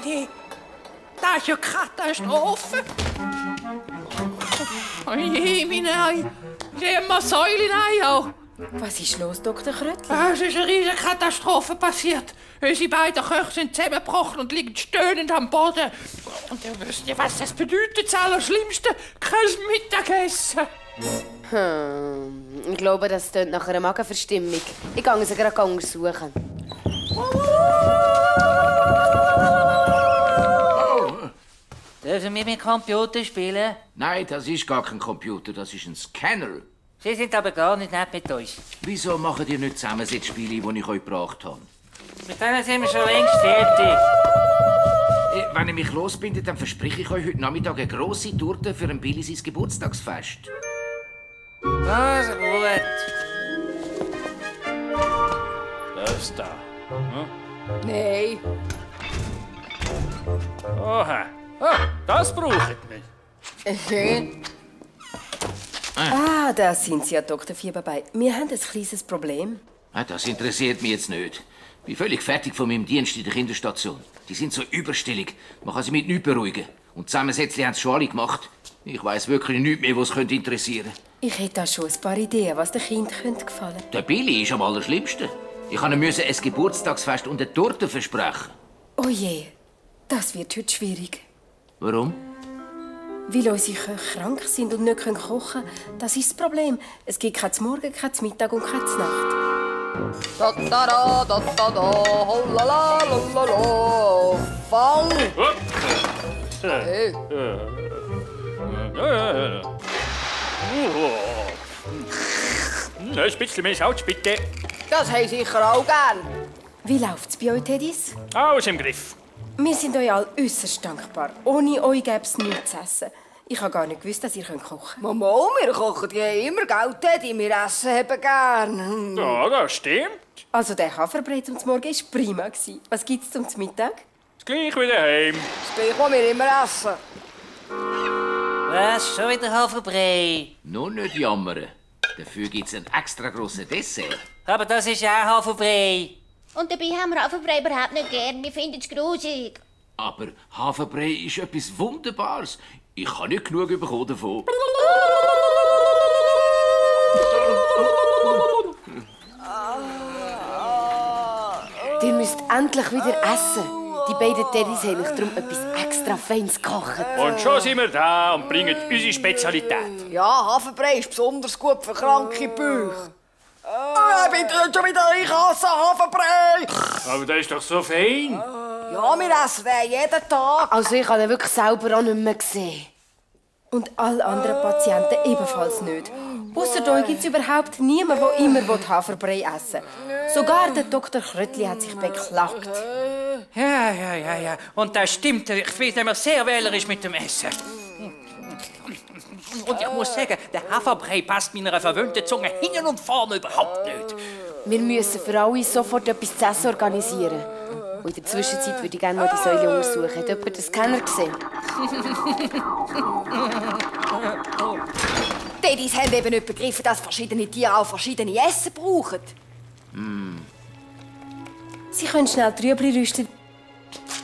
Teddy. Das ist ja Katastrophe. Oh je, meine Ei. Sie haben mal Säule auch. Was ist los, Dr. Kröttli? Es ist eine riesige Katastrophe passiert. Unsere beiden Köche sind zusammengebrochen und liegen stöhnend am Boden. Und ihr wisst ja, was das bedeutet, das Allerschlimmste. Kein Mittagessen. Ich glaube, das klingt nach einer Magenverstimmung. Ich gehe sie gerade untersuchen. Dürfen wir mit Computer spielen? Nein, das ist gar kein Computer, das ist ein Scanner. Sie sind aber gar nicht nett mit uns. Wieso machen ihr nicht Zusammensetzspiele, die ich euch gebracht habe? Mit denen sind wir schon längst fertig. Wenn ihr mich losbindet, dann verspreche ich euch heute Nachmittag eine grosse Torte für ein Billy sein Geburtstagsfest. Also gut. Das da. Nein. Oha. Das braucht man. Da sind Sie ja, Dr. Fieberbei. Wir haben ein kleines Problem. Das interessiert mich jetzt nicht. Ich bin völlig fertig von meinem Dienst in der Kinderstation. Die sind so überstellig. Man kann sie mit nichts beruhigen. Und Zusammensätzchen haben sie schon alle gemacht. Ich weiss wirklich nichts mehr, was es interessieren könnte. Ich hätte da schon ein paar Ideen, was den Kindern gefallen könnte. Der Billy ist am allerschlimmsten. Ich musste ihm ein Geburtstagsfest und eine Torte versprechen. Oh je, das wird heute schwierig. Warum? Weil unsere Köche krank sind und nicht kochen können, das ist das Problem. Es gibt kein Morgen, kein Mittag und keine Nacht. Da da da da da da, holala lololo, fang! Hey. Ein bisschen mehr Salz, bitte. Das habe ich sicher auch gern. Wie läuft's bei euch, Teddys? Alles im Griff. Wir sind euch alle äußerst dankbar. Ohne euch gäbe es nichts zu essen. Ich habe gar nicht gewusst, dass ihr kochen könnt. Mama, wir kochen ja immer, gell, Teddy? Wir essen eben gern. Ja, das stimmt. Also der Haferbrei zum Morgen war prima. Was gibt's zum Mittag? Das gleich wie daheim. Das Gleiche, was wir immer essen. Was? Schon wieder Haferbrei? Nur nicht jammern. Dafür gibt es ein extra grosses Dessert. Aber das ist ja auch Haferbrei. Und dabei haben wir Haferbrei überhaupt nicht gern. Wir finden es grusig. Aber Haferbrei ist etwas Wunderbares. Ich habe nicht genug bekommen davon. Ihr müsst endlich wieder essen. Die beiden Teddys haben euch darum etwas extra Feines gekocht. Und schon sind wir da und bringen unsere Spezialität. Ja, Haferbrei ist besonders gut für kranke Bäuche. Ich bin schon wieder, ich hasse Haferbrei. Aber das ist doch so fein. Ja, wir essen den jeden Tag. Also ich habe ihn wirklich selber auch nicht mehr gesehen. Und alle anderen Patienten ebenfalls nicht. Ausser euch gibt es überhaupt niemanden, der immer Haferbrei essen will. Sogar der Dr. Kröttli hat sich beklagt. Ja. Und das stimmt. Ich finde immer sehr wählerisch mit dem Essen. Und ich muss sagen, der Haferbrei passt meiner verwöhnten Zunge hinten und vorne überhaupt nicht. Wir müssen für alle sofort etwas zu essen organisieren. Und in der Zwischenzeit würde ich gerne noch die Säule untersuchen. Hat jemand den Scanner gesehen? Teddys haben eben nicht begriffen, dass verschiedene Tiere auch verschiedene Essen brauchen. Sie können schnell Trübli rüsten.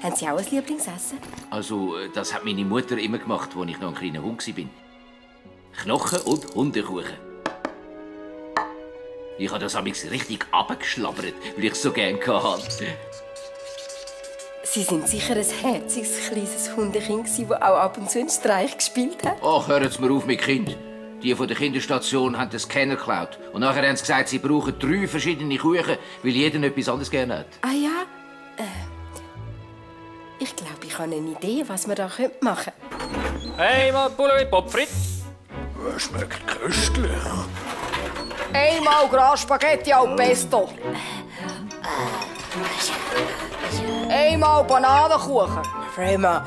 Haben Sie auch ein Lieblingsessen? Also, das hat meine Mutter immer gemacht, als ich noch ein kleiner Hund war. Knochen und Hundekuchen. Ich habe das amigs richtig abgeschlabbert, weil ich es so gerne hatte. Sie sind sicher ein herziges, kleines Hundekind, das auch ab und zu einen Streich gespielt hat. Ach, hören mir auf mit Kind. Die von der Kinderstation haben den Scanner geklaut. Und nachher haben sie gesagt, sie brauchen 3 verschiedene Kuchen, weil jeder etwas anderes gerne hat. Ah ja? Ich glaube, ich habe eine Idee, was wir da machen können. Einmal Poulet mit Pommes frites. Schmeckt köstlich. Einmal Gras Spaghetti au Pesto. Einmal Bananenkuchen. Prima.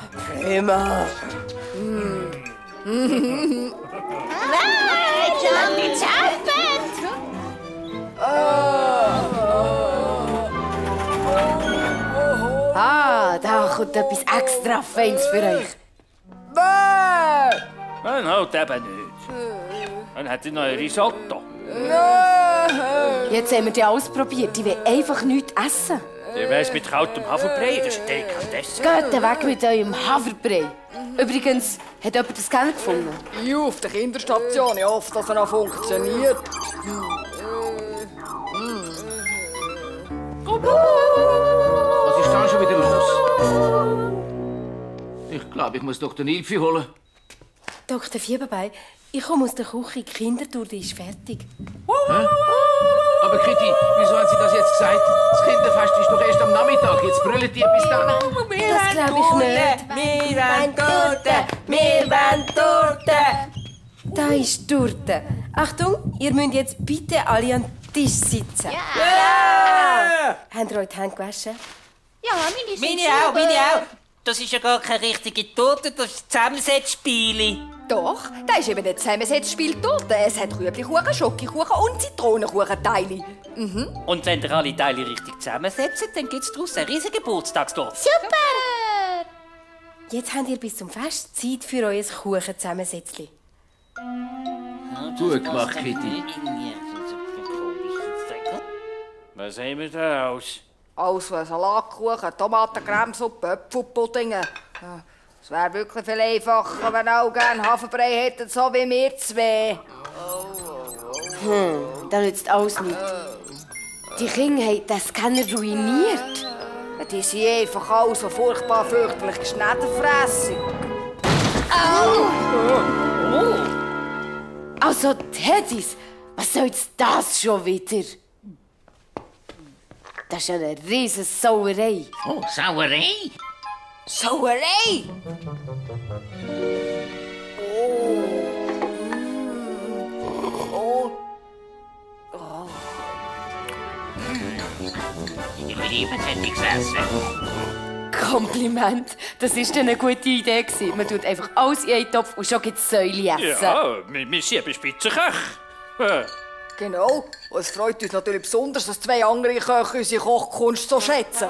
It's happened! Da kommt etwas extra Feines für euch. Dann halt eben nicht. Dann hat sie noch ein Risotto. Jetzt haben wir die ausprobiert. Die will einfach nichts essen. Der weiss mit kaltem Haferbrei, das ist eine Delikatesse. Geht weg mit eurem Haferbrei. Übrigens, hat jemand das Geld gefunden? Ich auf der Kinderstation. Ich hoffe, dass er noch funktioniert. Was ist da schon wieder los? Ich glaube, ich muss Dr. Nilfi holen. Dr. Fieberbein, ich komme aus der Küche. Die Kindertour die ist fertig. Aber Kitty, wieso hat sie das jetzt gesagt? Das Kinderfest ist doch erst am Nachmittag. Jetzt brüllen die bis dann. Das glaube ich nicht. Wir wollen Torte! Wir wollen Torte! Da ist die Torte. Achtung, ihr müsst jetzt bitte alle an den Tisch sitzen. Ja! Habt ihr euch die Hände gewaschen? Ja, meine sind Meine auch, sauber. meine auch. Das ist ja gar keine richtige Torte, das ist ein Zusammensetzspiel. Doch, das ist eben ein Zusammensetzspiel Torte. Es hat Rüeblikuchen, Schokokuchen und Zitronenkuchenteile. Und wenn ihr alle Teile richtig zusammensetzt, dann gibt es daraus einen riesigen Geburtstagstorte. Super! Jetzt habt ihr bis zum Fest Zeit für euer Kuchenzusammensetzchen. Gut gemacht, Kitty. Was haben wir da aus? Also Salatkuchen, Tomatencremesuppe, Äpfelpudding. Es wäre wirklich viel einfacher, wenn auch gerne Haferbrei hätten, so wie wir zwei. Das nützt alles nicht. Die Kinder haben den Scanner ruiniert. Die sind einfach alle so furchtbar fürchterlich geschnetterfressig. Also, Teddys, was soll jetzt das schon wieder? Das ist ja eine riesen Sauerei. Oh, Sauerei? Sauerei! Ich liebe solches Essen. Kompliment. Das war eine gute Idee. Man tut einfach alles in einen Topf und schon gibt es Säule essen. Ja, wir sind eben Spitzenköche. Genau. Und es freut uns natürlich besonders, dass zwei andere Köche unsere Kochkunst so schätzen.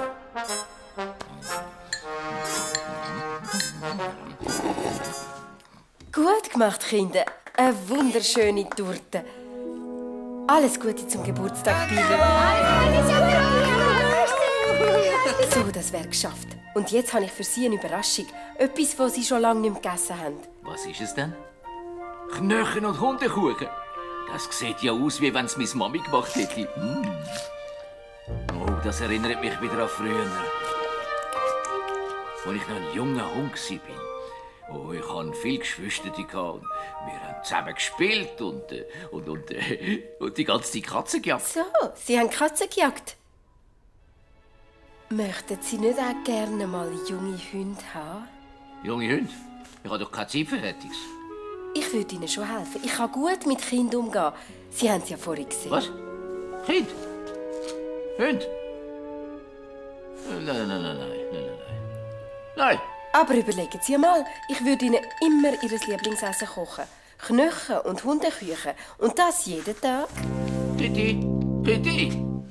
Gut gemacht, Kinder. Eine wunderschöne Torte. Alles Gute zum Geburtstag, Bibi. So, das wäre geschafft. Und jetzt habe ich für Sie eine Überraschung. Etwas, was Sie schon lange nicht mehr gegessen haben. Was ist es denn? Knochen und Hundekuchen. Das sieht ja aus, wie wenn es meine Mami gemacht hätte. Oh, das erinnert mich wieder an früher. Als ich noch ein junger Hund war. Oh, ich hatte viele Geschwister. Wir haben zusammen gespielt und die ganze Zeit Katzen gejagt. So, Sie haben Katzen gejagt. Möchten Sie nicht auch gerne mal junge Hunde haben? Junge Hunde? Ich habe doch keine Zeit für Rettings. Ich würde Ihnen schon helfen. Ich kann gut mit Kindern umgehen. Sie haben es ja vorhin gesehen. Was? Kind? Hund? Nein. Aber überlegen Sie mal, ich würde Ihnen immer Ihr Lieblingsessen kochen. Knochen und Hundeküchen. Und das jeden Tag. Kitty,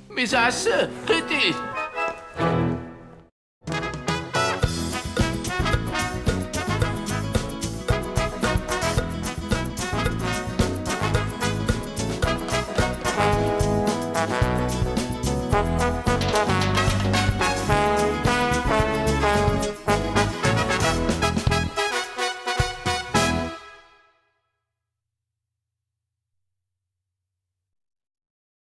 mein Essen, Kitty.